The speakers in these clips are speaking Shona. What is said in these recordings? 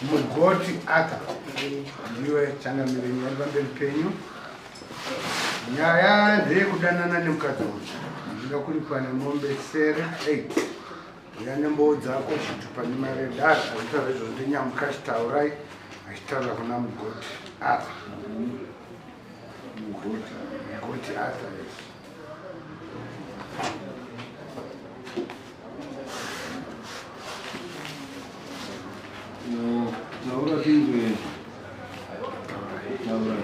Mugoti Arthur ndiwe changamire nyaya iri pamberi penyu. Nyaya ndeyekudanana nemukadzi uyu. Ndinoda kuripwa nemombe sere 8. Uya nemboo dzako chitupa nemari yedare. Azvitaura izvozvo ndinyamuka achitaurai achitaura kuna Mugoti Arthur. Mugoti Arthur yes. Taura tinzwe. Taura.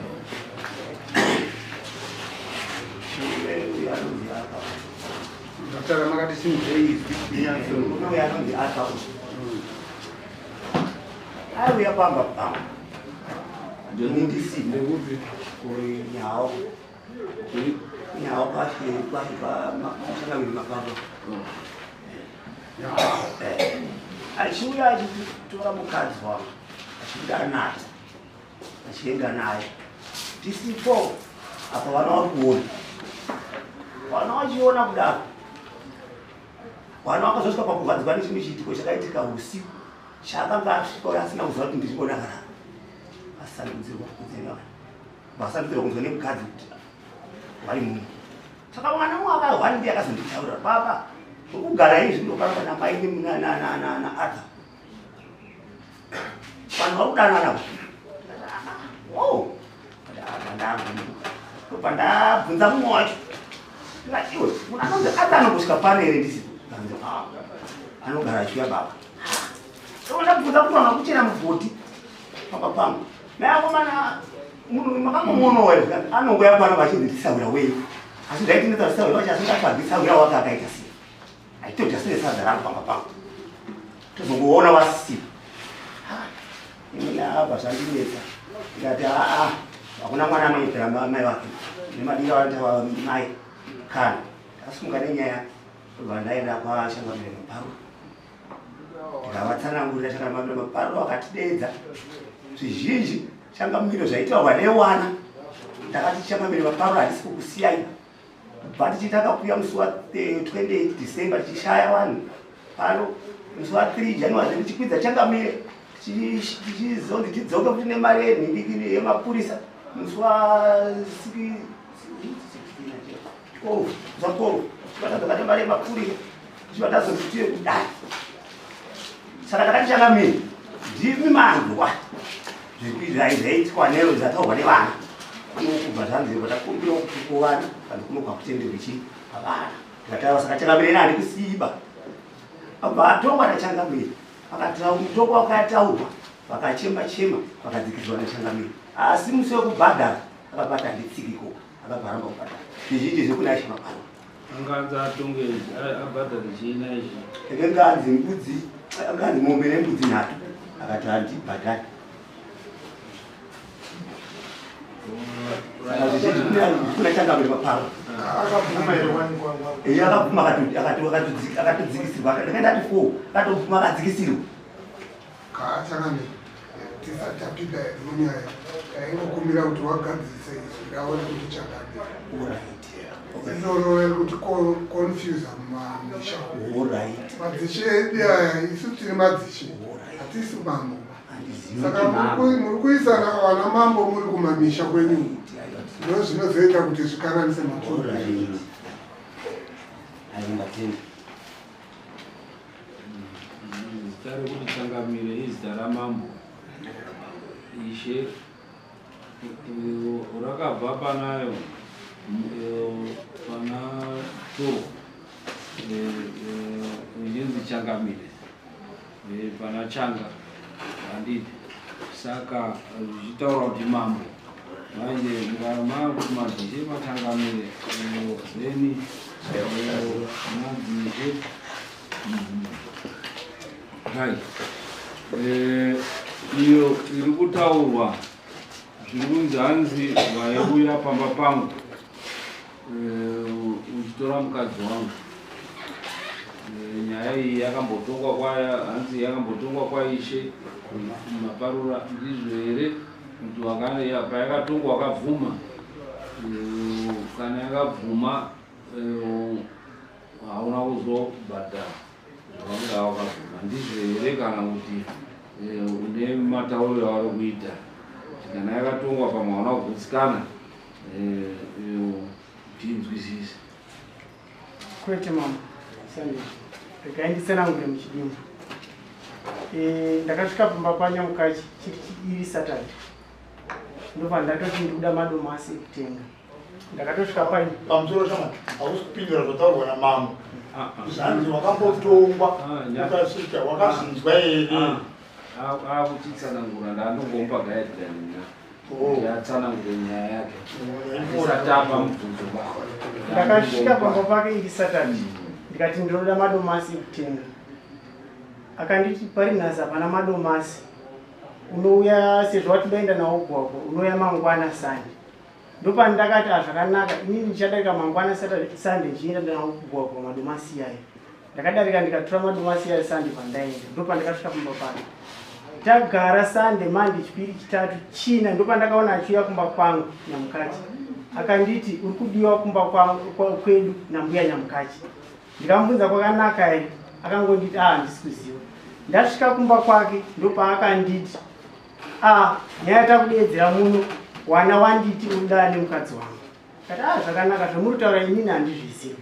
Taura makati simudzei izwi tinyatso. Uyo anonzi Arthur uyu. Aiuya pamba pangu. Ini ndisina. Ndekupi? Kuri nyao. Nyao kwashe kwashe kwa masangano mapamba. Achiuya achitora mukadzi wangu achibuda naye achienda naye tisipo apa vana vari kuona vana vachiona kudaro vana vakazosvika pakurwadzwa nechimwe chiitiko chakaitika usiku chaakanga asvika uyo asina kuziva kuti ndiri kuona kana asandudzirwa kunzeva vasandudzirwa kunzwa nemukadzi kuti vari muno saka mwana mumwe akarwara ndiye akazonditaurira baba kugara izvi ndopanga namai naarthur vanhu vari kudanana ndobva ndabvunza mumwe wacho ndikati iwe munhu anonzi arthur anombosvika pano here ndisipo anogara achiuya baba ndobva ndabvunza kuti vanhu vakuchera mugodhi pamba pangu Mai akomana munhu makangomuonawo here zvikanzi anongouya pano vachinzi ndisahwira wenyu asi zvaitinetsa kuti sahwira wacho asingatsvagi sahwira wake akaita sei aitodya sine sadza rangu pamba pangu tozongoona wasisipo imweni apa zvandinetsa ndikati aa hakuna mwana anonyepera mai vake nemadiro anoita mai kana ndakasimuka nenyaya ndobva ndaenda kwashangamire maparo Ndikavatsanangurira changamire maparo akatideedza zvizhinji changamire zvaitaurwa newana ndakati changamire maparo handisi kukusiyai kubva tichi takakuya musi wa 28 eh, December tichishaya vanhu pano musi wa 3 January tichikwidza changamire tichizonzi tidzoke futi nemari yenhindikiri yemapurisa musi wa 6 12 musi wa 12 tibatadzoka nemari yemapurisa Tichiva tazoti tiye kudai. Saka takati changamire ndimi manzwa zvaitwa nero zvataurwa nevana kubva zvanzi takumbira kuti kuvana kana kuno kwakutenderwe chii pavana tikataura saka changamire nani kusiba abva atongwa nachangamire akataura mutongo wakataurwa vakachema chema vakadzikiswa nachangamire asi musi wekubhadhara akabata handitsikiko akabva aramba kubhadhara zvizhinji zvekuna ishe mapano Anganzi atonge abhadhare chii naichi? Akanga anzi mbudzi, akanga anzi mombe nembudzi nhatu, akati handibhadhari. Saka zvizhinji kuna changamire maparo. Akabvuma here wanikwa? Eya akabvuma akatodzikisirwa, ndakaenda ndati four, akatobvuma akadzikisirwa. Changamire, tisati tapinda munyaya, taingokumbira kuti wagadzirise izwi ravo rekuti changamire. Iroro rekuti confuse mumamisha. Madzishe edu aya, isu tiri madzishe, hatisi mambo. Saka muri kuisana vana mambo muri kumamisha kwenyu, ndo zvinozoita kuti zvikanganise matunhu. Zita rekuti Changamire izita ramambo Ishe rakabva panayo pana Toro richinzi Changamire pana Changa handiti saka zvichitaura kuti mambo manje mukama kuti madzishe machangamire then madzishe right iyo iri kutaurwa zviri kunzi hanzi vaiuya pamba pangu uchitora mukadzi wangu. Nyaya iyi yakambotongwa kwaya hanzi yakambotongwa kwaishe maparura ndizvo here kuti payakatongwa wakabvuma kana yakabvuma hauna kuzobhadhara zvawanga wakabvuma ndizvo here kana kuti Nematauriro avari kuita kana yakatongwa pamwe hauna kugutsikana, tinzwisise. Kwete mama Sande, regai nditsanangure muchidimbu. Ndakasvika pamba paNyamukachi chiri iri Saturday, ndobva ndatoti ndikuda madomasi ekutenga. Ndakatosvika paini. Pamusoro shama, hausi kupindura zvataurwa namambo. Zvanzi wakambotongwa ukasvika, wakazvinzwa here? Akuchitsanangura, ndandongomupa guideline kuti atsanangure nyaya yake isatapa mubvunzo. Ndakasvika pamba pake iri Saturday, ndikati ndinoda madomasi ekutenga. Akanditi pari nhasi hapana madomasi, unouya sezvo wati ndoenda nawo gwagwa, unouya mangwana Sunday. Ndopandakati azvakanaka, inini ndichadarika mangwana Sunday ndichienda nawo kugwagwa madomasi yayo. Ndakadarika ndikatora madomasi yayo Sunday. Pandaenda ndopandakasvika pamba pake, tagara Sunday, Monday, Chipiri, Chitatu, China, ndopandakaona achiuya kumba kwangu Nyamukachi. Akanditi uri kudiwa kumba kwedu nambuya Nyamukachi. Ndikamubvunza kwakanaka here, akangonditi a handisi kuziva. Ndasvika kumba kwake ndopaakanditi a nyaya takudeedzera muno, wana wanditi urudana nemukadzi wangu. Kati a zvakanaka, zvamuri kutaura inini handizvizivi.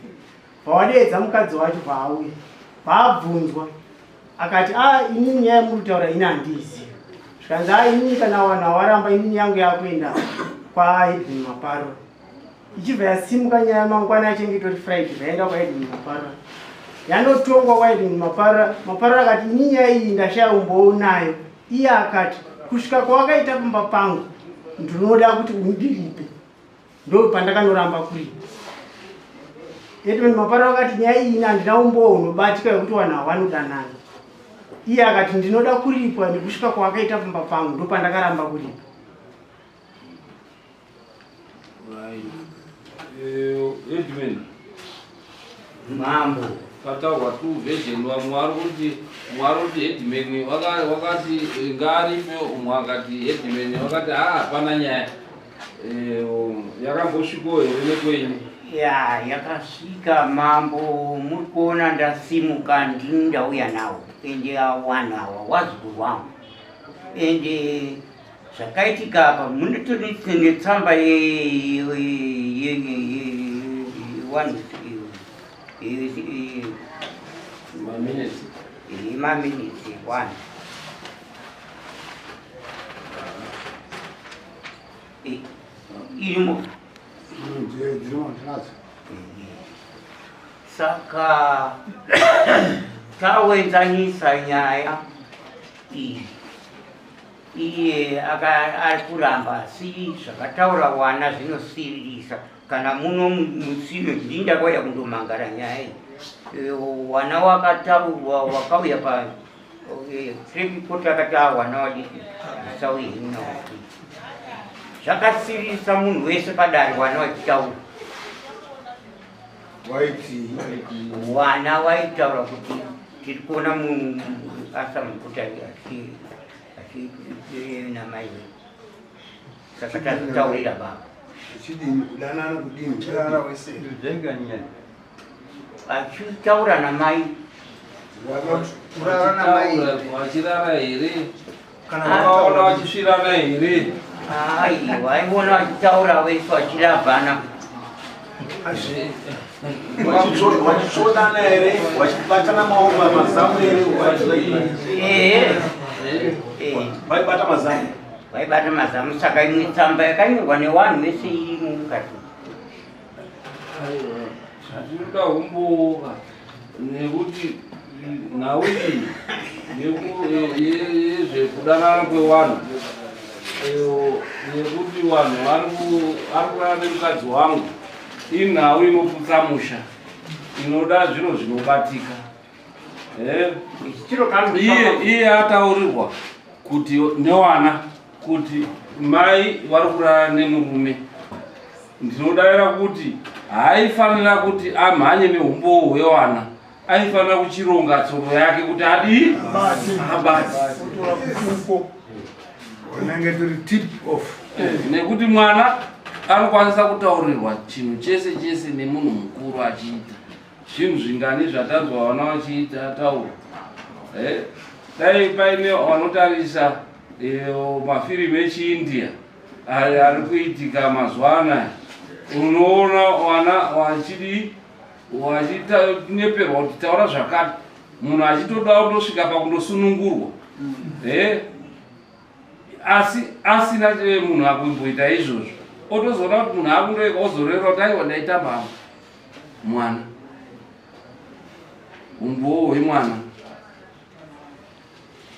Pawadeedza mukadzi wacho, paauya, paabvunzwa akati a inini nyaya yamuri kutaura ini handiizivi. Zvikanzi a inini kana wanhu awaramba, inini yangu yakuenda kwaEdwin Maparo. Ichibva yasimuka nyaya mangwana achinge itori Friday, zvaenda kwaEdwin Maparo, yanotongwa kwaEdwin Maparo. Maparo akati ini nyaya iyi ndashaya umbowo nayo. Iye akati kusvika kwawakaita pamba pangu ndinoda kuti undiripe. Ndo pandakanoramba kuripa. Edwin Maparo akati nyaya iyi handina umbowo unobatika wekuti vanhu havanodanana. Iye akati ndinoda kuripwa nekusvika kwawakaita pamba pangu. Ndo pandakaramba kuripa. Right. Edwin. Mambo. Pataurwa two version. Vamwe vari kuti headman wakati ngaaripe, umwe akati headman wakati ha hapana nyaya. Yakambosvikawo here nekwenyu? Ya, yakasvika mambo. Muri kuona ndasimuka, ndini ndauya nawo, ende vanhu ava wazukuru wangu. Ende zvakaitika apa munotori netsamba one Maminutes. Maminutes one irimo. Dzirimo, tinadzo. Saka tawenzanisa nyaya iyi, iye ari kuramba, asi zvakataura wana zvinosiririsa. Kana muno musino ndini ndakauya kundomangara nyaya iyi. Wana wakataurwa wakauya pa tripikoti akati a wana wadiki musauye hino. Zvakasiririsa munhu wese padare wana wachitaura. Waiti? Wana waitaura kuti tiri kuona asa mukuta namai, saka tazitaurira baba. Chidini? Kudanana kudini? Achitaura namai. Kurara namai? Vachirara here? Kana vakaona vachisvirana here? Aiwa, aiona vachitaura vese vachiravhana. Vachisvodana here? Vachibatana maoko, mazamu here? Ehe. Vaibata mazamu? Vaibata mazamu. Saka imwe tsamba yakanyorwa nevanhu vese irimo mukati. Zvatinoda humboka, nekuti nhau iyi yezvekudanana kwevanhu, yekuti vanhu vari kurara nemukadzi wangu, inhau inoputsa musha, inoda zviro zvinobatika. Chiro Iye ataurirwa kuti newana kuti mai vari kurara nemurume, ndinodavira kuti haaifanira kuti amhanye neumbowo hwewana. Aifanira kuchironga tsoro yake kuti adii, abati. Unenge turi tip off. Nekuti mwana anokwanisa kutaurirwa chinhu chese chese nemunhu mukuru achiita zvinhu zvingani zvatanzwa vana vachiita taura. Dai paine vanotarisa mafirimu echiIndia ari kuitika mazuva anaya, unoona vana vachidi vachinyeperwa kuti taura zvakati, munhu achitoda kutosvika pakundosunungurwa asi asina munhu akumboita izvozvo, otozoona kuti munhu akundoeka ozorerwa kuti aiwa ndaitamba mwana, umbowo hwemwana.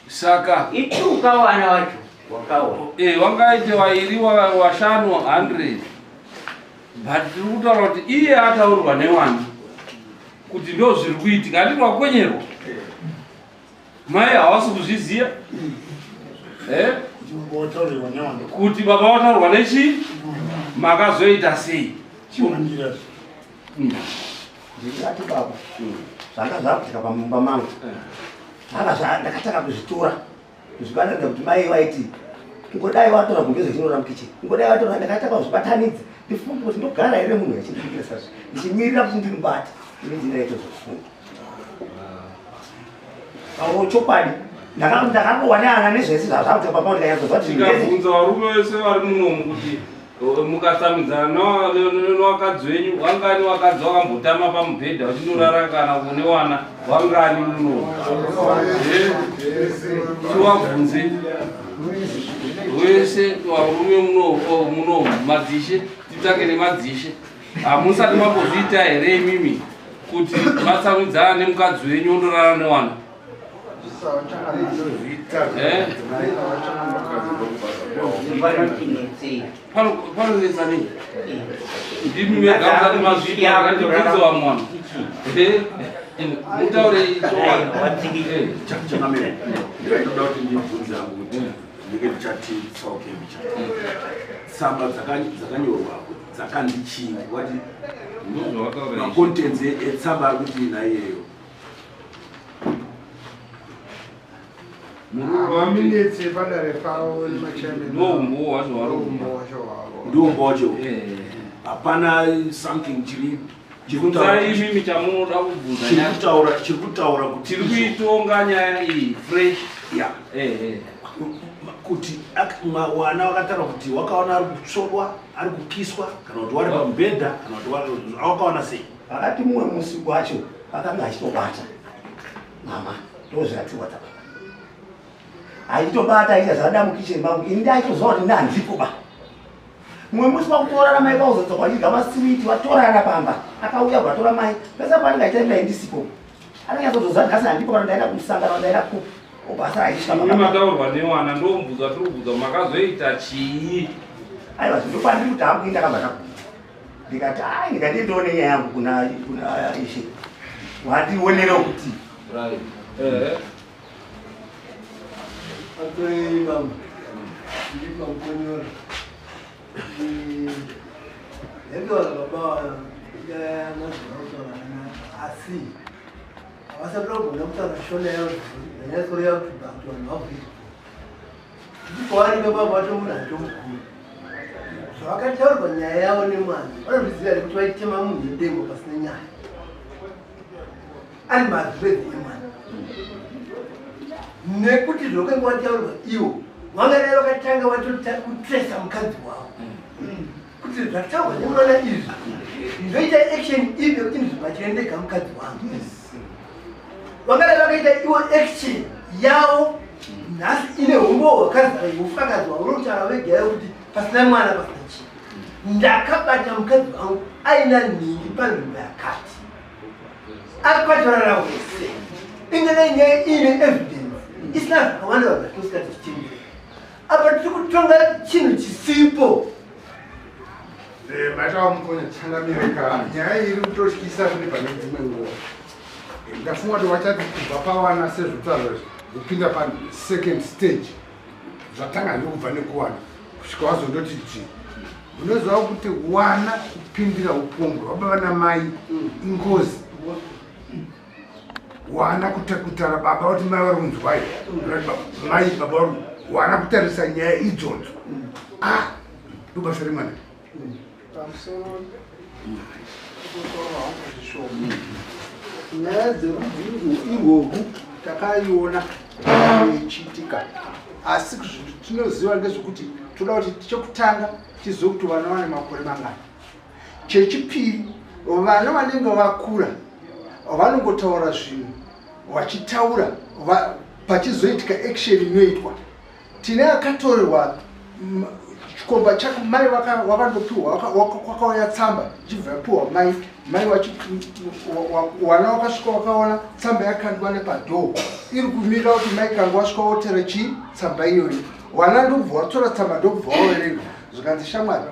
Saka ituka wana wacho wakawa wangaite wairi washanu 100, but tiri kutaura kuti iye ataurirwa newana kuti ndo zviri kuitika, handiti wakwenyerwa mai havasi kuzviziva kuti baba vataurwa nechi makazoita sei. Ndingati baba zvanga zvakuitika pamumba mangu zvanga ndakatanga kuzvitora kuzvibatanidza kuti mai vaiti ingodai watora gumbeze chinorara mukicheni, ingodai watora. Ndakatanga kuzvibatanidza ndifunge kuti ndogara here munhu achindibikira sadza ndichimirira kuti ndimubate. Ini ndinaitozofunga awo chokwadi ndakarohwa neana nezvese zvazvakuita papa ndikanyatsoziva kuti tikabvunza varume vese vari munomu kuti mukasamidzana nevakadzi venyu, wangani wakadzi wakambotama pamubhedha uchindorara kana kune wana wangani munomu? Tiwabvunze wese varume munomu, madzishe, titsvake nemadzishe. Hamusati mambozviita here imimi kuti matsamwidzana nemukadzi wenyu ondorara newana? Panonetsa nei? Ndimi mega musati mazviita, ngandibvunze vamwe vanhu. Mutaure chokwadi. Changamire, ndinoda kuti ndibvunze hangu kuti ndinge ndichati tsauke mbicha. Tsamba dzakanyorwa dzakandichii wati macontents etsamba ari kuti naiyeyo? Maminitsi epadare pavo nemachairman. Ndoumbowo wacho wari. Ndoumbowo wacho wavo. Ndiumbo wacho, hapana something chiri Bvunzai imimi chamunoda kubvunza. Chiri kutaura, chiri kutaura kuti tiri kuitonga nyaya iyi fresh. Ya, kuti wana wakataura kuti wakaona ari kutsvodwa, ari kukiswa, kana kuti wari pamubhedha, kana kuti wakaona sei? Vakati mumwe musi wacho akanga achitobata mama, ndozvatiwa tababa achitobata aita zvada mukicheni mangu. Ini ndaitoziva kuti ndandipo ba. Mumwe musi kwakutorana mai kwauzodzoka vachidya masiwiti, vatorana pamba, akauya kwatora mai pese paanenge achiita ndisipo, anonyatsozoziva nhasi handipo, kana ndaenda kumusangano, ndaenda kupi, obasa achisvika. Imi mataurwa newana, ndomubvunza tiri kubvunza makazoita chii? Aiwa, ndopandiri kuti hangu ndakabva ndabvunza ndikati ai, ndikati ndione nyaya yangu kuna ishe wandionera kuti Right. Atorei bamba, ndiri pamukonyora. Yataura baba mazvinotaura, asi havasati vagona kutaura shona yavo yanyatsoreva kuti bantu vanhu vabviri ndikwavari. Baba vato munhu atomukuru, zvavakataurwa nyaya yavo nemwana vanozviziva here kuti vaitema munhu nedemo pasina nyaya ari mazwedzi emwana? Nekuti zvokenge wataurwa iwo vangadai vakatanga vatokutresa mukadzi wavo kuti zvataurwa nemwana izvi, ndoita action ipi yekuti ndizvibatire ndega mukadzi wangu. Vangadai vakaita iwo action yavo nhasi ine humbowo hwakazara, ufakazi hwaunotaura vega yekuti pasina mwana, pasina chii, ndakabata mukadzi wangu aina nhingi panzvimbo yakati akwatorara wese. Ingadai nyaya iine evidence isina zvakawanda vanhu vatosika tichitendera. Apa tiri kutonga chinhu chisipo. Maitawa mukonya changamireka, nyaya iri kutotyisa kune pane dzimwe nguva. Ndafunga kuti wachati kubva pawana sezvotaura kupinda pasecond stage, zvatanga nekubva nekuwana kusvika wazondoti ji. Unoziva kuti wana kupindira upombwe wababa namai ingozi. Wana kutaura baba kuti mai vari kunzwai, mai baba vari wana kutarisa nyaya idzodzo, ah, ndobasa remwana. Pamusoro zvishoma, nyaya dzerudzi irwogu takaiona. Ichiitika, asi tinoziva ndezvekuti toda kuti chekutanga tizive kuti vana vane makore mangani. Chechipiri, vana vanenge vakura vanongotaura zvinhu vachitaura, pachizoitika action inoitwa. Tine akatorerwa chikomba chake, mai wakandopiwa, kwakauya tsamba ichibva yapiwa mai. Mai wana wakasvika wakaona tsamba yakandwa nepadhoo, iri kumirira kuti mai kange wasvika wotera chii tsamba iyoyo. Wana ndokubva watora tsamba, ndokubva waverenga, zvikanzi, "Shamwari,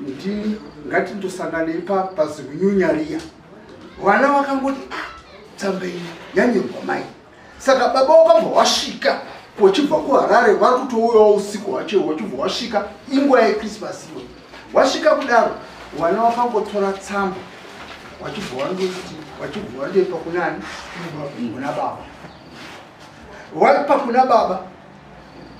ndini, ngatindosanganei pazimunyunya riya." Vana vakangoti, "Ah, tsamba iyi yanyorwa mai." Saka baba wakabva wasvika wachibva kuHarare, vari kutouyawo usiku hwacho, wachibva wasvika inguva yeChristmas iyo. Wasvika kudaro, vana vakangotora tsamba, wachibva wandoti, wachibva wandoipa kunani? Kuna baba. Waipa kuna baba,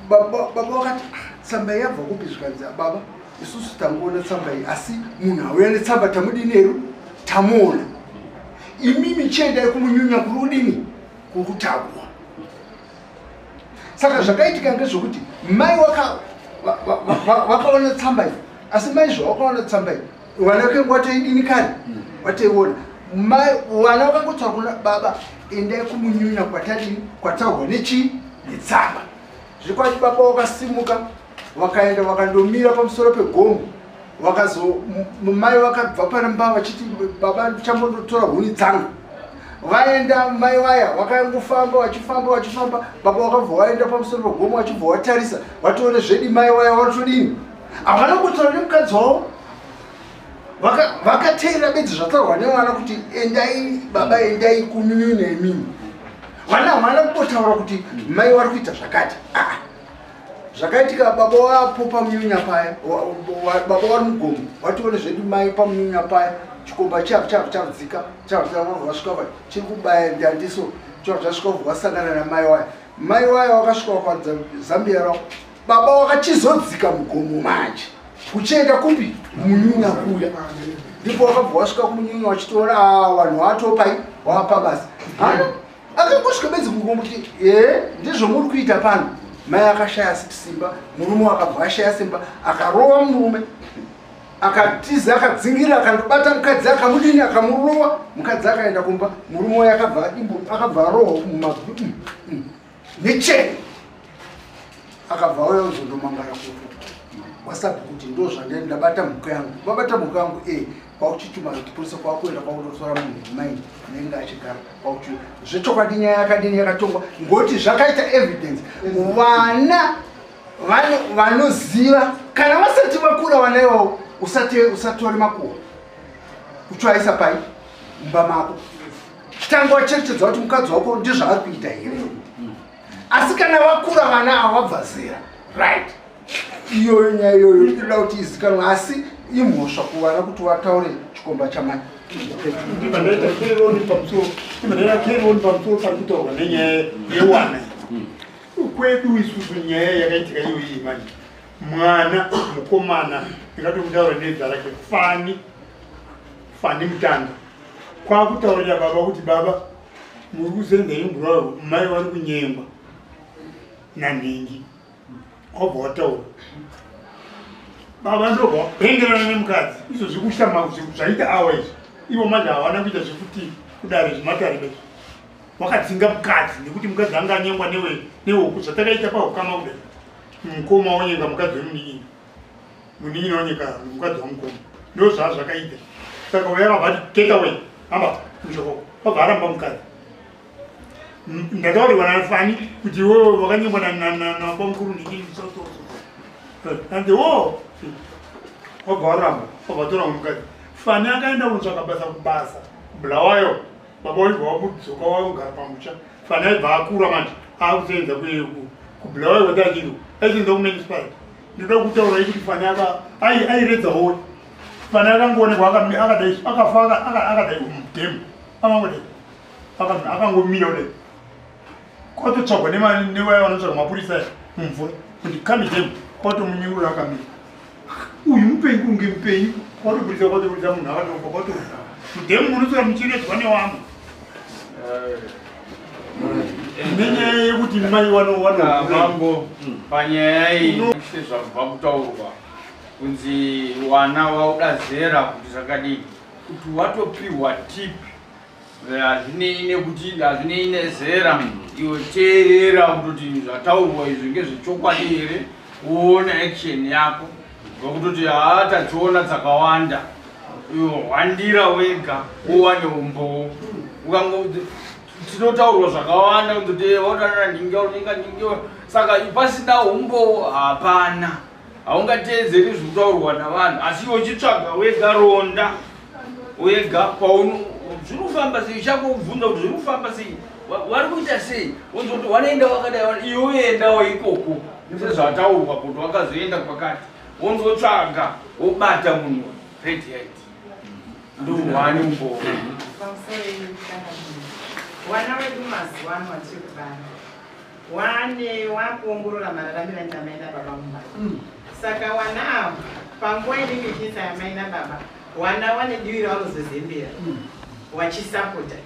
baba vakati, "Ah, tsamba iyi yabva kupi?" Zvikanzi, "Baba, isusu tangoona tsamba iyi, asi munhu auya netsamba tamudini heru tamuona. Imimi chiendai kumunyunya kuri kudini, kuri kutaurwa." Saka zvakaitika ngezvokuti mai vakaona tsamba iyi, asi mai zvavakaona tsamba iyi, vana vake watoidini kare, watoiona. Mai vana vakangotaura kuna baba, "Endai kumunyunya kwatadini, kwataurwa nechii, netsamba." Zvikwati baba wakasimuka, vakaenda, vakandomira pamusoro pegomo. Vakazo mai vakabva paramba vachiti, "Baba, ndichambondotora huni dzangu." Vaenda mai vaya, vakangofamba, vachifamba, vachifamba, baba vakabva vaenda pamusoro pegomo, vachibva vatarisa, vatoone zvedi mai vaya vatodini, havana kutaura nemukadzi wavo. Vakateerera bedzi zvataurwa nevana kuti, "Endai baba, endai kunyunya imimi." Vana havana kumbotaura kuti mai vari kuita zvakati. Ah, zvakaitika, baba wapo pamunyunya paya, baba vari mugomo, vatione zvedu mai pamunyunya paya, chikomba chabva chabva chabdzika, chabva vasvika chiri kubaya ndandiso, chabva chasvika, vasangana namai waya. Mai waya wakasvika wakaridza zambia ravo. Baba wakachizodzika mugomo manje kuchienda kupi? Munyunya kuya. Ndipo wakabva wasvika kumunyunya, wachitoona, "Ah, vanhu vatopai wapa basa." Hana akangosvika bedzi mugomo kuti, "E, ndizvo muri kuita pano." Mai akashaya simba, murume akabva ashaya simba, akarova murume, akatiza, akadzingirira, akandobata mukadzi, akamudini, akamurova. Mukadzi akaenda kumba, murume uyo akabva adimbu, akabva arohwa mumabvi necheni, akabva auya kuzondomangara WhatsApp kuti, "Ndo zvandai ndabata mhuka yangu, vabata mhuka yangu." E, kwakuchituma mapurisa, kwakuenda, kwakutotora munhu mai anenge achigara kwakuchi. Zvechokwadi nyaya yakadini, yakatongwa, ngoti zvakaita evidence. Vana vanoziva kana vasati vakura, vana ivavo usatore makuhwa uchivaisa pai mumba mako. Chitanga wacherechedza kuti mukadzi wako ndizvaari kuita here. Asi kana vakura vana ava, vabva zera, right, iyoyo nyaya iyoyo inoda kuti izikanwe, asi imhosva kuvana kuti vataure chikomba chamai. Ndibva ndaita carry on pamusoro, ndibva ndaita carry on pamusoro pari kutaurwa nenyaya yewana. Kwedu isusu nyaya yakaitika iyoyi manje, mwana mukomana, ndingatomutaura nezita rake, Fani, Fani Mutanda, kwakutaurira baba kuti, "Baba, muri kusenza imburayo, mai vari kunyengwa nanhingi." Wabva wataura baba, ndobva wapengerana nemukadzi. Izvo zvikushama zvaita awa izvi, ivo manje havana kuita zvekuti kudare zvematare bezvo, wakadzinga mukadzi nekuti mukadzi anga anyengwa neweku. Zvatakaita paukama kudai, mukoma wonyenga mukadzi wemunin'ina, munin'ina wonyenga mukadzi wamukoma, ndo zvaa zvakaita. Saka uyo akabva ati, "Get away, hamba mushoko." Wabva aramba mukadzi. Ndakaurirwa naFani kuti iwewe wakanyengwa nabamukuru nhingi, so so so, and wo wabva waramba, wabva tora mukadzi. Fani akaenda kunotsvaka basa kubasa kuBulawayo. Baba waibva wamudzoka, waugara pamusha. Fani aibva akura manje, akusenza kuBulawayo kwati achiro aisenza kumunicipality. Ndinoda kutaura kuti Fani airedza hove. Fani akangoonekwa akadai, akafa akadai mudhemu, akangodai, akangomira kudai, kwatotsvagwa nevaya vanotsvaga mapurisa aya mumvura kuti kamidhemu, kwatomunyurura akamira, uyu mupenyu kunge mupenyu, kwatobudisa, kwatobudisa munhu akatofa, kwato mudhemu munoswera muchiredzwa newamwe. Nenyaya yekuti mai Mambo, panyaya iyi sezvabva kutaurwa kunzi wana wauda zera kuti zvakadii, kuti watopiwa tip, hazvinei nekuti hazvinei nezera. Iwe teerera kutoti zvataurwa izvi ngezvechokwadi here, uone action yako, ngekutoti haa, tachiona dzakawanda. Iwe hwandira wega uwane umbowo. Ukango tinotaurwa zvakawanda kutoti wadanana ndinge ninga ndinge, saka pasina umbowo hapana, haungateedzeri zvinotaurwa navanhu. Asi iwe uchitsvaga wega, ronda wega pauno zviri kufamba sei, chakubvunza kuti zviri kufamba sei, vari kuita sei, wonzwa kuti wanoenda wakadai, iwe endawo ikoko sezvataurwa kuti wakazoenda kwakati, wonzotsvaga wobata munhu red hand, ndohwani umbowo. Pamusoro wana wedu mazuva ano watiri kubara wane wakuongorora mararamiro aita mai nababa mumba. Saka wana avo panguva inenge ichinetsa yamai nababa, wana wane divi ravanozozembera wachisapota.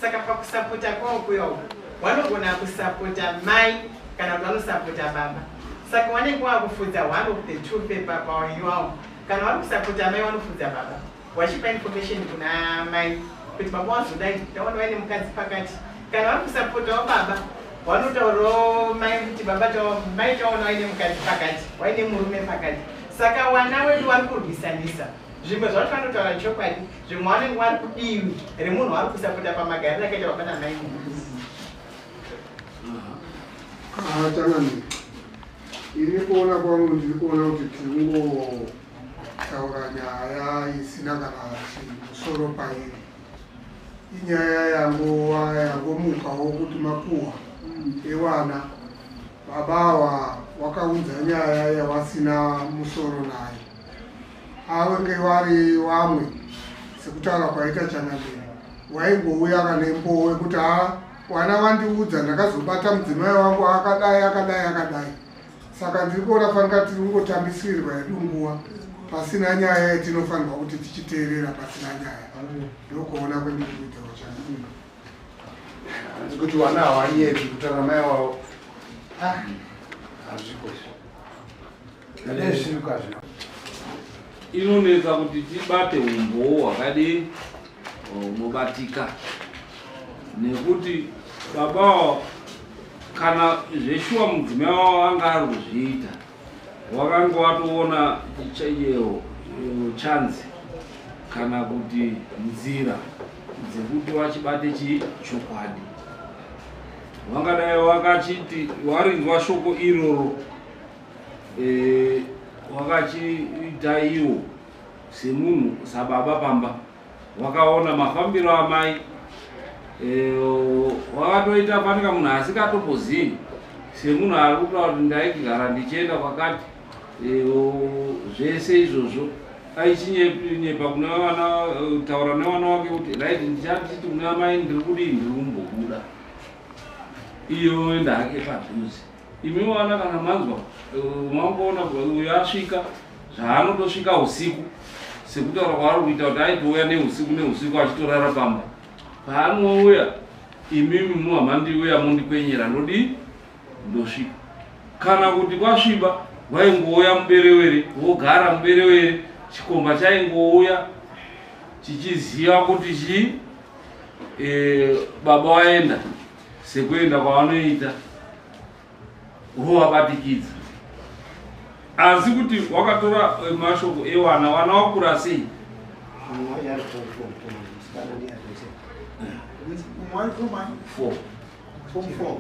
Saka pakusapota kwavo kuya uku, vanogona kusapota mai kana kuti vanosapota baba. Saka vanenge vakufudza one of the two paiwawo. Kana vari kusapota mai, vanofudza baba vachipa information kuna mai kuti baba wazodai, taona vaine mukadzi pakati. Kana vari kusapotawo baba, vanotaurawo mai kuti baba mai taona vaine mukadzi pakati, vaine murume pakati. Saka wana wedu vari kurwisanisa. Zvimwe zvacho vanotaura chokwadi, zvimwe vanenge vari kudivi remunhu vari kusapota pamagariro akaita baba namai. Changamire, ini kuona kwangu ndiri kuona kuti tiri kungotaura nyaya isina kana chimusoro pairi. Inyaya yangowa yangomukawo kuti makuhwa ewana baba ava wakaunza nyaya yawasina musoro nayo. Avenge vari vamwe, sekutaura kwaita changamire, waingouya kane mbowo wekuti ha, wana wandiudza, ndakazobata mudzimai wangu akadai, akadai, akadai. Saka ndiri kuona fanika tiri kungotambisirwa yedu nguva pasina nyaya yatinofanirwa kuti tichiteerera pasina nyaya. Ndokuona kwendiri kuita kwachangamire. Hanzi kuti vana havanyepi kutaura mai wavo. Ah, hazviko izvo, zviriko hazviko. Inonetsa kuti tibate umbowo hwakadii unobatika, nekuti babawo kana zveshuwa mudzimai wavo anga ari kuzviita, wakanga watoona chance kana kuti nzira dzekuti wachibate chokwadi. Wangadai wakachiti warinzwa shoko iroro, wakachiita iwo semunhu sababa pamba, wakaona mafambiro amai, wakatoita fanika munhu asingatombozivi, semunhu ari kutaura kuti ndaigara ndichienda kwakati, zvese izvozvo aichinyepa kune vana, taura nevana wake kuti right, ndichatiti kune amai ndiri kudii, ndiri kumbobuda, iyo oenda hake padhuze. Imi wana kana manzwa, mangoona uyo asvika zvaanotosvika usiku, sekutaura kwaari kuita kuti aitouya neusiku neusiku achitorara pamba. Paanouya, imimi muhamandiuya mundikwenyera, ndodii, ndosvika. Kana kuti kwasviba, waingouya muberewere, wogara muberewere. Chikomba chaingouya chichiziva kuti chii, baba waenda sekuenda kwavanoita, vovabatikidza. Asi kuti wakatora mashoko ewana, wana wakura sei? Mumwe ari form four, musikana ndiye ari Umwe ari form one? Four. Form four.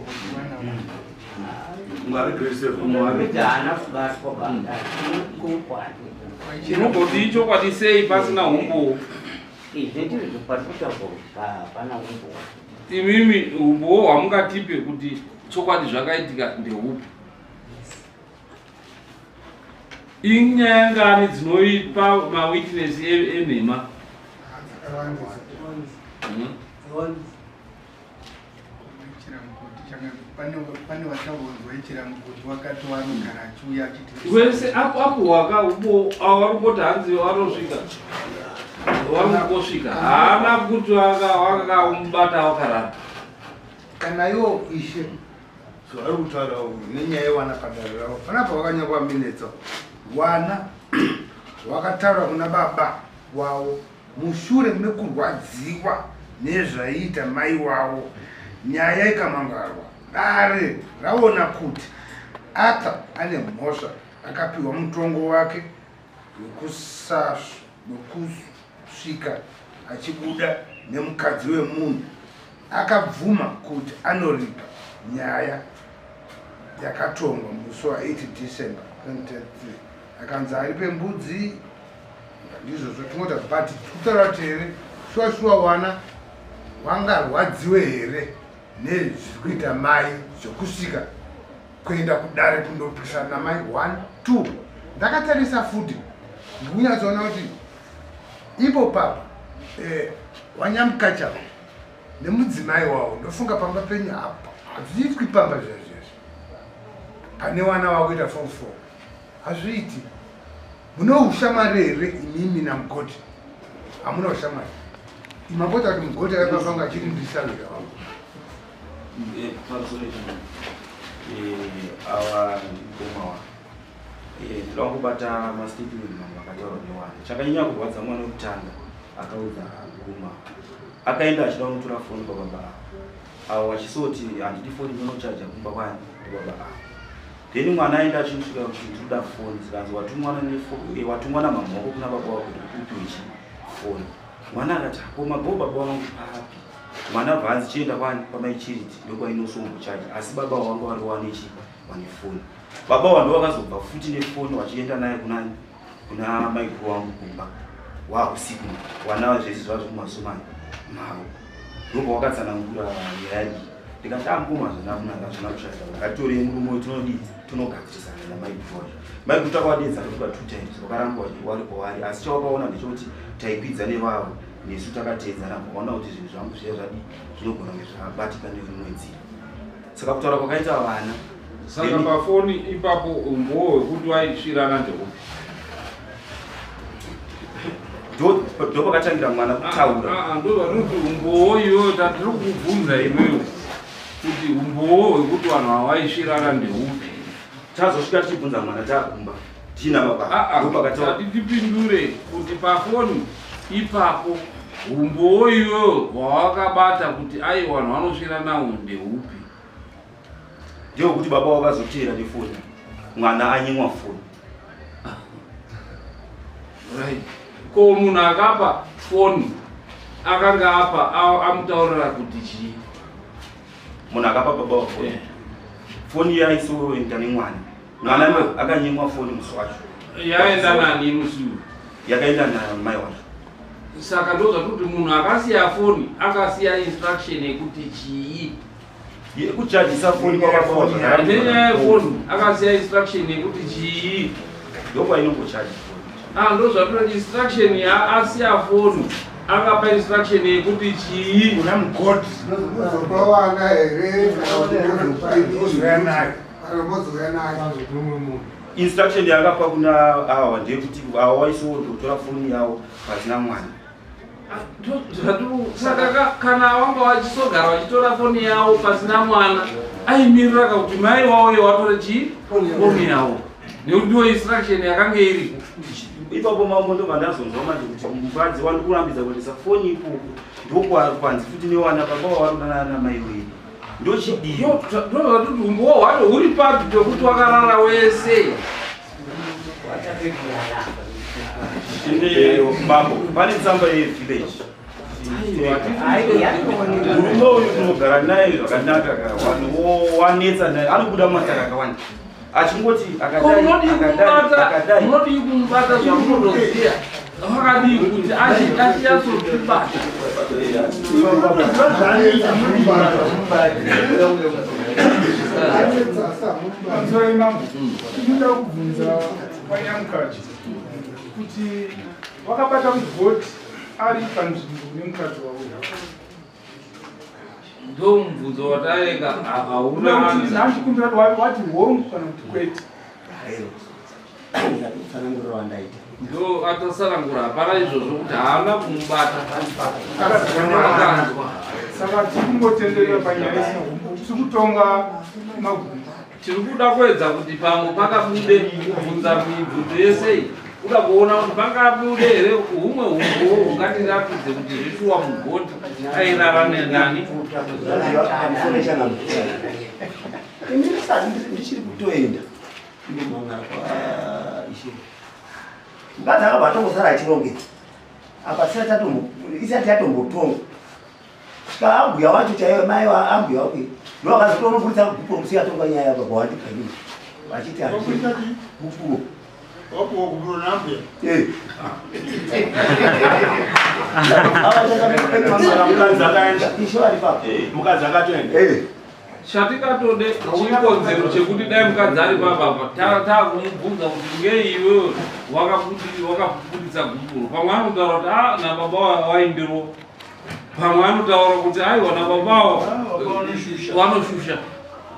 Umwe ari grade seven. Umwe ari- Kuti haana kubatwa baba, chokwadi. Chinogoti chokwadi sei pasina umbowo? Izvi ndizvo zvokwadi, kutaurwa kuti hapana umbowo. Imimi umbowo hwamungatipe kuti chokwadi zvakaitika ndeupi? Inyaya ngani dzinoipa mawitness enhema? Dzakawandisa. Pane vataurwa ichiramugodhi wakati wanogara achiuya achiti Wese apuhwaka umbo vari kungoti hanzi varosvika, vari kungosvika, haana kuti wakamubata wakarara. Kana iwo ishe zvavari kutaura nenyaya yewana padare ravo, panapa wakanyakwa minetsa wana wakataura kuna baba wavo mushure mekurwadziwa nezvaiita mai wavo. Nyaya ikamangarwa, dare raona kuti Arthur ane mhosva, akapiwa mutongo wake wekusvika achibuda nemukadzi wemunhu. Akabvuma kuti anoripa. Nyaya yakatongwa musi wa8 December 2023, akanzi aripe mbudzi. Ndizvozvo tingota, but kutaura kuti here shuwa shuwa wana wangarwadziwe here nezviri kuita mai zvekusvika kuenda kudare kundopikisana namai? 1 2 ndakatarisa futi, ndikunyatsoona kuti ipo papa wanyamukacha nemudzimai wavo. Ndofunga pamba penyu apa hazviitwi pamba zvezvezvi pane wana wakuita form 4, hazviiti. Mune ushamwari here imimi namugoti? Hamuna ushamwari. Imambota kuti mugoti akapanga achiri ndisawira wangu. Pamusoro ava ndikomawa, ndoda kungobata mastatement mamwe akataurwa newana. Chakanyanya kurwadza mwana wekutanga akaudza guma, akaenda achida kunotora foni kwababa ava, avo vachisoti handidi foni, inonochaja kumba kwani kwababa ava. Then mwana aenda achinosvika kuti ndinoda foni, zikanzi watumwa namama wako kuna baba wako kuti upiwe chi foni. Mwana akati ko mabho baba vangu papi? Mwana bva anzi chienda kwani kwamaichiriti, ndokwainosomuchaja, asi baba wanga vari wanechi wane foni. Baba wando vakazobva futi nefoni vachienda naye kunani, kuna maiguru wangu kumba waakusiku. Wana zvese zvava zvekumasomani mavo, ndobva wakatsanangura nyaya iyi. Ndikati amukoma, zvina kunaka, zvina kushata, ngatorei murume uyu tinodii, tinogadzirisana namaiguru wacho. Maiguru takavadedza kusvika two times, vakaramba wari kwavari, asi chavakaona ndechekuti taikwidza nevavo nesu takateedzana, vaona kuti zvinhu zvangu zviya zvadii, zvinogona kunge zvabatika nerimwe nzira. Saka kutaura kwakaita vana. Saka pafoni ipapo umbowo hwekuti waisvirana ndeupi? Ndo pakatangira mwana kutaura. Ndozvatiri umbowo iyoyo tatiri kubvunza iwewe kuti umbowo hwekuti vanhu havaisvirana ndeupi? Tazosvika tichibvunza mwana taakumba tiina baba, ndopakataura. Tati tipindure kuti pafoni ipapo umbowo iyoyo hwawakabata kuti ai vanhu vanosviranawo ndeupi? Ndewekuti baba wakazoteera nefoni, mwana anyimwa foni. Right, ko munhu akapa foni akanga apa amutaurira kuti chii? Munhu akapa baba wa foni, foni yaisoenda nemwana. Mwana akanyimwa foni musi wacho. Yaenda nani musi uyu? Yakaenda namai wacho. Saka ndozvakuti munhu akasiya foni akasiya instruction yekuti chii? Yekuchajisa foni kwababa. Nenyaya yefoni akasiya instruction yekuti chii? Ndokwainongochaji foni. Ah, ndozvatora instruction yaasiya foni, akapa instruction yekuti chii? Kuna mugoti. Mozopa wana here kana kuti mozopa Mozouya nayo. Kana mozouya nayo. Instruction yaakapa kuna awa ndeyekuti awa waisototora foni yavo pasina mwana. Saka kana wanga vachisogara vachitora foni yavo pasina mwana, aimirira kuti mai wauye watore chii, foni yavo, nekuti ndiyo instruction yakanga iripo. Ipapo mambo ndobva ndazonzwa manje kuti mukadzi wandikurambidza kuendesa foni ikoko, ndokwanzi futi newana baba wavari namai wedu, ndochidii? Ndozvatuti umbowo hwacho huri papi pekuti wakarara wese? Ende mambo, pane tsamba yevillage. Murume uyu unogara naye zvakanaka ka, vanhu wanetsa naye, anobuda mataka akawanda achingoti Ko akadai munodii akadai kumubata? Akadai. Munodii kumubata zvamunotoziya? Wakadii kuti achinyatsodzibata? Pamusoro imambo, ndinoda kubvunza wanyamukaji kuti wakabata mugoti ari panzvimbo nemukadzi wavo? Ndo mubvunzo wataenga, hauna answer. Ndachikumbira kuti wati hongu kana kuti kwete. Tsananguriro wandaita. Ndo atasanangura, hapana izvozvo kuti haana kumubata, akanzwa. Saka tikungotenderera panyaya isina humbo. Tiri kutonga magumo. Tiri kuda kuedza kuti pamwe pakabude kubvunza mibvunzo yese iyi kuda kuona kuti pangabude here humwe humbowo hungatiratidze kuti zveshuwa mugoti airara nenani. Ini ndisati ndichiri kutoenda ndomangara kwaishe. Mukadzi akabva atongosara achirongedza. Apa isati yatombotongwa. Svika ambuya wacho chaiyo mai wa ambuya wake ndo akazotonoburitsa gupuro musi yatongwa nyaya yapa kwawandipa inini. Vachiti gupuro. Wapuwa gupuro naambuya? Eh. Mukadzi akaenda. Ishe vari papo. Mukadzi akatoenda. Eh. Chatingatode chikonzero chekuti dai mukadzi ari papa takumubvunza kuti ngei iwewe wakabuditsa gupuro. Pamwe anotaura kuti ah nababa waindiro. Pamwe anotaura kuti aiwa nababa wanoshusha.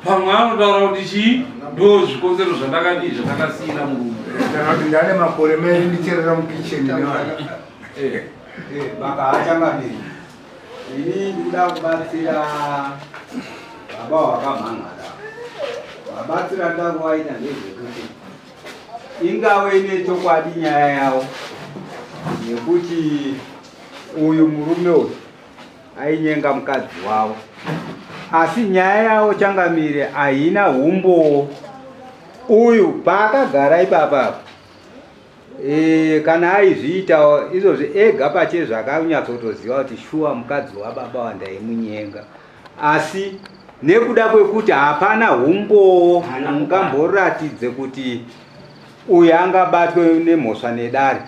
Pamwe anotaura kuti chii ndo zvikonzero zvandakadii zvandakasiira murume. Kana kuti ndane makore meri ndicherera mukicheni nevana. Baba achangamiri. Ini ndikuda kubatsira baba wakamhan'ara. Vabatsira ndoda kuvaita ndezvekuti ingave ine chokwadi nyaya yavo nekuti uyu murume uyu ainyenga mukadzi wavo, asi nyaya yavo changamire haina humbowo. Uyu paakagara ipapa kana aizviitawo izvozvi ega pache zvakanyatsotoziva kuti shuwa mukadzi wababa wandaimunyenga, asi nekuda kwekuti hapana humbowo ungamboratidze kuti uyu angabatwe nemhosva nedare,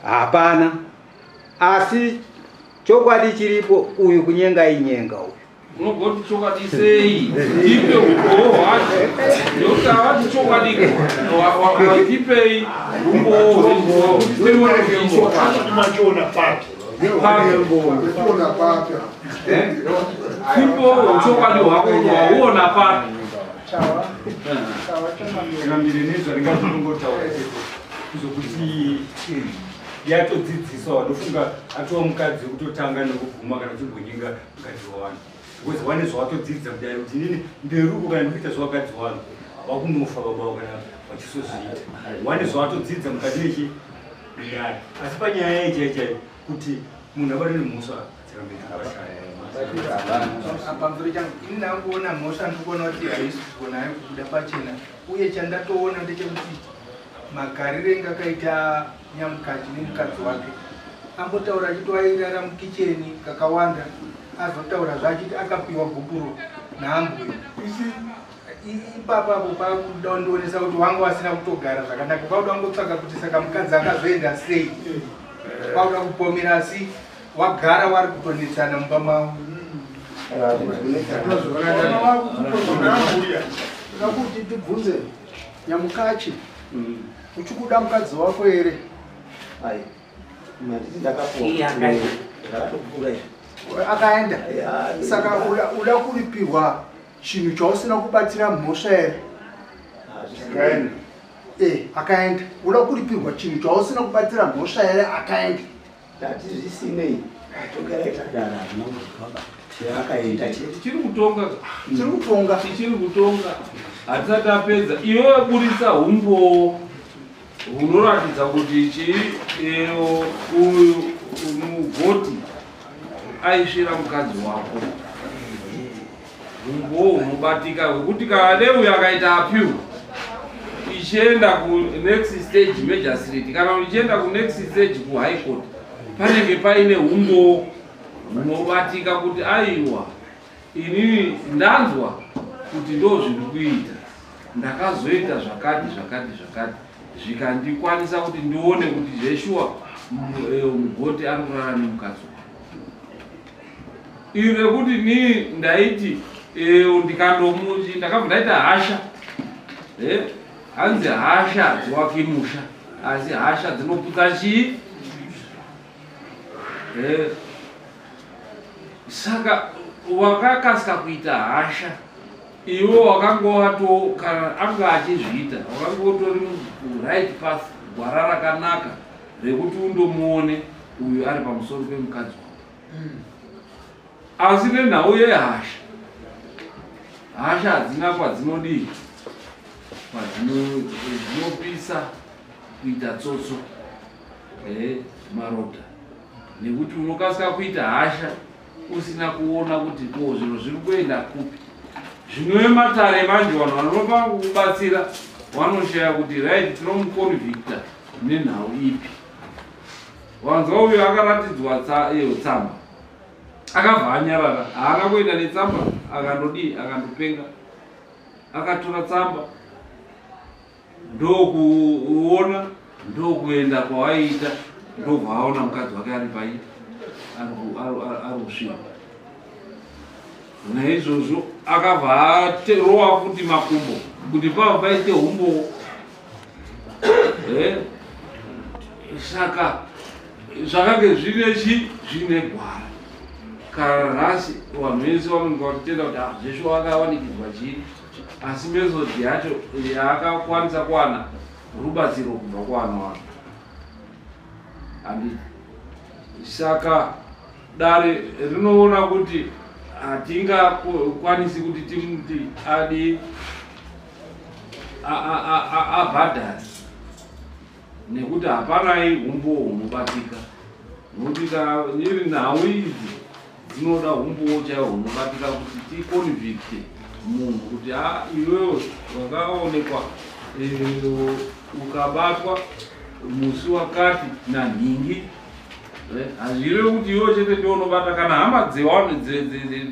hapana. Asi chokwadi chiripo, uyu kunyenga inyenga uyu. Unogoti chokwadi sei? Tipe humbowo hwacho. Nekuti havati chokwadi tipei humbowo tione kuti ichokwadi. Machiona papi? Uchiona papi? Tipo chokwadi hwako wauona papi? Changamire nezvaringatongotaura chete zvokuti yatodzidziswa ndofunga atova mukadzi wekutotanga nekubvuma kana uchimbonyenga mukadzi wavanhu, because wane zvawatodzidza kudai kuti inini mberi uko kana ndikuita zvevakadzi vanhu vakunofa baba kana vachisozviita, wane zvawatodzidza mukati mechi mudare. Asi panyaya yechai chaiyo kuti munhu abatwe nemhosva pamusoro changu ini ndangoona mhosva ndikuona kuti haisi kugona hayo kubuda pachena, uye chandatoona ndechekuti magariro enge akaita nyamukachi nemukadzi wake ambotaura achiti wairara mukicheni kakawanda, azotaura zvaachiti akapiwa gupuro naambuya. Ipapapo pakuda kundionesa kuti wanga wasina kutogara zvakanaka, kwakuda kungotsvaka kuti saka mukadzi akazoenda sei, kwakuda kupomera, asi wagara wari kutonetsana mumba mavo. Ndoda kuti tibvunze nyamukachi, uchikuda mukadzi wako here? Akaenda. Saka uda kuripirwa chinhu chausina kubatira mhosva here? Akaenda. Uda kuripirwa chinhu chausina kubatira mhosva here? Akaenda. Tati zvisinei, togara tadara hazvina kuzofamba. Akaenda chete. Tichiri kutonga. Tiri kutonga. Tichiri kutonga. Hatisati tapedza. Iwewe buritsa humbowo hunoratidza kuti chii uyu mugoti aisvira mukadzi wako. Humbowo hunobatika hwekuti kana dei uyu akaita appeal ichienda ku next stage magistrate, kana ichienda ku next stage ku high court, panenge paine humbowo hunobatika kuti aiwa inini ndanzwa kuti ndo zviri kuita, ndakazoita zvakati zvakati zvakati zvikandikwanisa kuti ndione kuti zveshuwa mugoti ari kurara nemukadzi wako. Iri rekuti nii ndaiti ndikandomuti ndakabva ndaita hasha, hanzi hasha dziwaki musha, asi hasha dzinoputsa chii? Saka wakakasika kuita hasha iwe wakangowato, kana anga achizviita wakangotori right path, gwara rakanaka rekuti undomuone uyu ari pamusoro pemukadzi wako, asi nenhau yehasha Hasha hadzina kwadzinodii, kwadzinopisa kuita tsotso marota, nekuti unokasika kuita hasha usina kuona kuti ko zvinhu zviri kuenda kupi. Zvino matare manje vanhu vanopa kukubatsira vanoshaya kuti right tinomuconvicta nenhau ipi. Wanzwa uyo akaratidzwa iyo tsamba akabva anyarara, haana kuenda netsamba, akandodii, akandopenga. Akatora tsamba ndokuona, ndokuenda kwawaiita, ndobva aona mukadzi wake ari pai ari kusviba. Naizvozvo akabva arowa futi makumbo kuti pava paite humbowo. Saka zvakange zvine chi zvine gwara. Kana nhasi vanhu vese vanenge vachitenda kuti zveshe wakawanikidzwa chii, asi method yacho yaakakwanisa kuwana rubatsiro kubva kuwana vanhu handiti. Saka dare rinoona kuti hatingakwanisi kuti timuti adi abhadhare nekuti hapanai humbowo hunobatika, nokuti kana iri nhau idzi dzinoda humbowo chaiwo hunobatika kuti ticonvicte munhu kuti iwewe wakaonekwa ukabatwa musi wakati nanhingi. Hazvirevi kuti iwewe chete ndiwe unobata, kana hama dzevanhu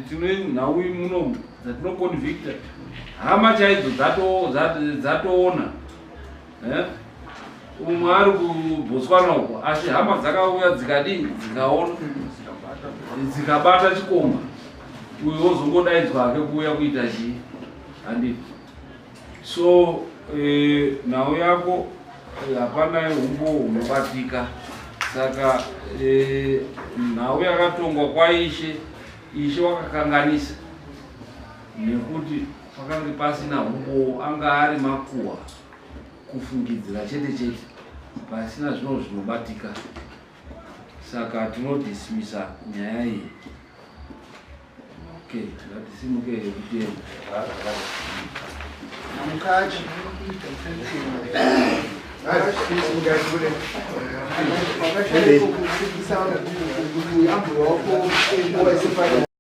tine nhau munomu dzatinoconvicta, hama chaidzo dzatoona. Umwe ari kuBotswana uko, asi hama dzakauya dzikadii, dzikaona, dzikabata chikomba uyo wozongodaidzwa hake kuuya kuita chii, handiti. So nhau yako hapana humbowo hunobatika. Saka nhau yakatongwa kwaishe, ishe wakakanganisa nekuti pakange pasina humbowo, anga ari makuhwa, kufungidzira chete chete pasina zvino zvinobatika. Saka tinodismisa nyaya iyi. Okay, ngatisimuke kutenda. Mukachi. Wakashaika kusimbisa kuti ambuya wako wese.